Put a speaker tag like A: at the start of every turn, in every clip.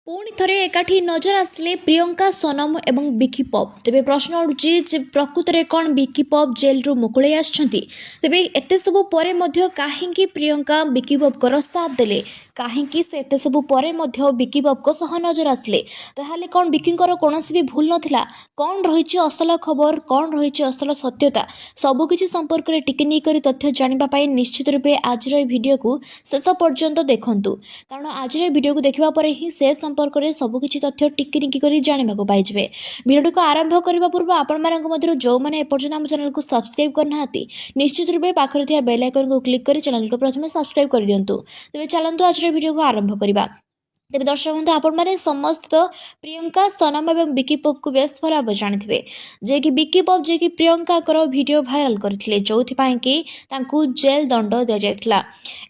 A: ପୁଣି ଥରେ ଏକାଠି ନଜର ଆସିଲେ ପ୍ରିୟଙ୍କା ସନମ ଏବଂ ବିକି ପପ୍। ତେବେ ପ୍ରଶ୍ନ ଉଠୁଛି ଯେ ପ୍ରକୃତରେ କ'ଣ ବିକି ପପ୍ ଜେଲ୍ରୁ ମୁକୁଳେଇ ଆସିଛନ୍ତି? ତେବେ ଏତେ ସବୁ ପରେ ମଧ୍ୟ କାହିଁକି ପ୍ରିୟଙ୍କା ବିକି ପପ୍ଙ୍କର ସାଥ ଦେଲେ? କାହିଁକି ସେ ଏତେ ସବୁ ପରେ ମଧ୍ୟ ବିକି ପପ୍ଙ୍କ ସହ ନଜର ଆସିଲେ? ତାହେଲେ କ'ଣ ବିକିଙ୍କର କୌଣସି ବି ଭୁଲ ନଥିଲା? କ'ଣ ରହିଛି ଅସଲ ଖବର? କ'ଣ ରହିଛି ଅସଲ ସତ୍ୟତା? ସବୁକିଛି ସମ୍ପର୍କରେ ଟିକିନିଖି କରି ତଥ୍ୟ ଜାଣିବା ପାଇଁ ନିଶ୍ଚିତ ରୂପେ ଆଜିର ଏହି ଭିଡ଼ିଓକୁ ଶେଷ ପର୍ଯ୍ୟନ୍ତ ଦେଖନ୍ତୁ, କାରଣ ଆଜିର ଏହି ଭିଡ଼ିଓକୁ ଦେଖିବା ପରେ ହିଁ ସେ ସମ୍ପର୍କରେ ସବୁକିଛି ତଥ୍ୟ ଟିକିନିଖି କରି ଜାଣିବାକୁ ପାଇଯିବେ। ଭିଡ଼ିଓଟିକୁ ଆରମ୍ଭ କରିବା ପୂର୍ବରୁ ଆପଣମାନଙ୍କ ମଧ୍ୟରୁ ଯେଉଁମାନେ ଏପର୍ଯ୍ୟନ୍ତ ଆମ ଚ୍ୟାନେଲକୁ ସବସ୍କ୍ରାଇବ୍ କରିନାହାନ୍ତି, ନିଶ୍ଚିତ ରୂପେ ପାଖରେ ଥିବା ବେଲ୍ ଆଇକନ୍କୁ କ୍ଲିକ୍ କରି ଚ୍ୟାନେଲକୁ ପ୍ରଥମେ ସବସ୍କ୍ରାଇବ୍ କରିଦିଅନ୍ତୁ। ତେବେ ଚାଲନ୍ତୁ, ଆଜିର ଭିଡ଼ିଓକୁ ଆରମ୍ଭ କରିବା। ତେବେ ଦର୍ଶକ ବନ୍ଧୁ, ଆପଣମାନେ ସମସ୍ତ ପ୍ରିୟଙ୍କା ସନମ ଏବଂ ବିକି ପପ୍କୁ ବେଶ ଭଲ ଭାବେ ଜାଣିଥିବେ, ଯିଏକି ବିକି ପପ୍, ଯିଏକି ପ୍ରିୟଙ୍କାଙ୍କର ଭିଡ଼ିଓ ଭାଇରାଲ କରିଥିଲେ, ଯେଉଁଥିପାଇଁ କି ତାଙ୍କୁ ଜେଲ୍ ଦଣ୍ଡ ଦିଆଯାଇଥିଲା।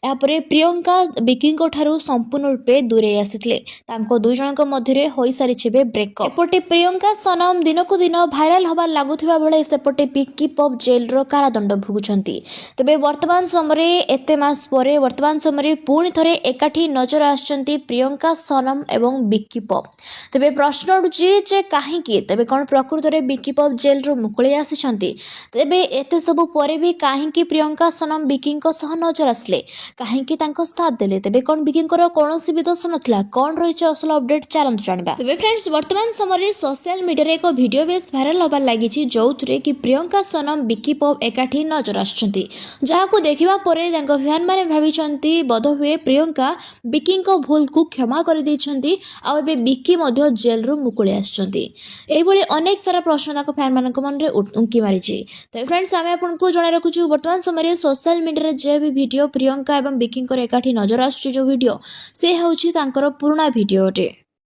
A: ଏହାପରେ ପ୍ରିୟଙ୍କା ବିକିଙ୍କ ଠାରୁ ସମ୍ପୂର୍ଣ୍ଣ ରୂପେ ଦୂରେଇ ଆସିଥିଲେ। ତାଙ୍କ ଦୁଇ ଜଣଙ୍କ ମଧ୍ୟରେ ହୋଇସାରିଛି ଏବେ ବ୍ରେକଅପ୍। ଏପଟେ ପ୍ରିୟଙ୍କା ସନମ ଦିନକୁ ଦିନ ଭାଇରାଲ ହେବା ଲାଗୁଥିବା ବେଳେ ସେପଟେ ବିକି ପପ୍ ଜେଲ୍ର କାରାଦଣ୍ଡ ଭୋଗୁଛନ୍ତି। ତେବେ ବର୍ତ୍ତମାନ ସମୟରେ, ଏତେ ମାସ ପରେ ବର୍ତ୍ତମାନ ସମୟରେ ପୁଣି ଥରେ ଏକାଠି ନଜର ଆସିଛନ୍ତି ପ୍ରିୟଙ୍କା ସନମ ଏବଂ ବିକି ପପ୍। ତେବେ ପ୍ରଶ୍ନ ଉଠୁଛି ଯେ କାହିଁକି? ତେବେ କ'ଣ ପ୍ରକୃତରେ ବିକି ପପ୍ ଜେଲ୍ରୁ ମୁକୁଳେଇ ଆସିଛନ୍ତି? ତେବେ ଏତେ ସବୁ ପରେ ବି କାହିଁକି ପ୍ରିୟଙ୍କା ସନମ ବିକିଙ୍କ ସହ ନଜର ଆସିଲେ? କାହିଁକି ତାଙ୍କ ସାଥ ଦେଲେ? ତେବେ କ'ଣ ବିକିଙ୍କର କୌଣସି ବି ଦୋଷ ନଥିଲା? କ'ଣ ରହିଛି ଅସଲ ଅପଡେଟ୍? ଚାଲନ୍ତୁ ଜାଣିବା। ତେବେ ଫ୍ରେଣ୍ଡସ୍, ବର୍ତ୍ତମାନ ସମୟରେ ସୋସିଆଲ ମିଡ଼ିଆରେ ଏକ ଭିଡ଼ିଓ ବେଶ ଭାଇରାଲ ହେବାରେ ଲାଗିଛି, ଯେଉଁଥିରେ କି ପ୍ରିୟଙ୍କା ସନମ, ବିକି ପପ୍ ଏକାଠି ନଜର ଆସୁଛନ୍ତି, ଯାହାକୁ ଦେଖିବା ପରେ ତାଙ୍କ ଫ୍ୟାନ୍ମାନେ ଭାବିଛନ୍ତି ବୋଧହୁଏ ପ୍ରିୟଙ୍କା ବିକିଙ୍କ ଭୁଲକୁ କ୍ଷମା କରିଦେଇଛନ୍ତି ଆଉ ଏବେ ବିକି ମଧ୍ୟ ଜେଲ୍ରୁ ମୁକୁଳି ଆସିଛନ୍ତି। ଏଇଭଳି ଅନେକ ସାରା ପ୍ରଶ୍ନ ତାଙ୍କ ଫ୍ୟାନ୍ମାନଙ୍କ ମନରେ ଉଙ୍କି ମାରିଛି। ତେବେ ଫ୍ରେଣ୍ଡସ୍, ଆମେ ଆପଣଙ୍କୁ ଜଣାଇ ରଖୁଛୁ, ବର୍ତ୍ତମାନ ସମୟରେ ସୋସିଆଲ ମିଡ଼ିଆରେ ଯେ ବି ଭିଡ଼ିଓ ପ୍ରିୟଙ୍କା ଏବଂ ବିକିଙ୍କର ଏକାଠି ନଜର ଆସୁଛି, ଯେଉଁ ଭିଡ଼ିଓ, ସେ ହେଉଛି ତାଙ୍କର ପୁରୁଣା ଭିଡ଼ିଓ ଅଟେ।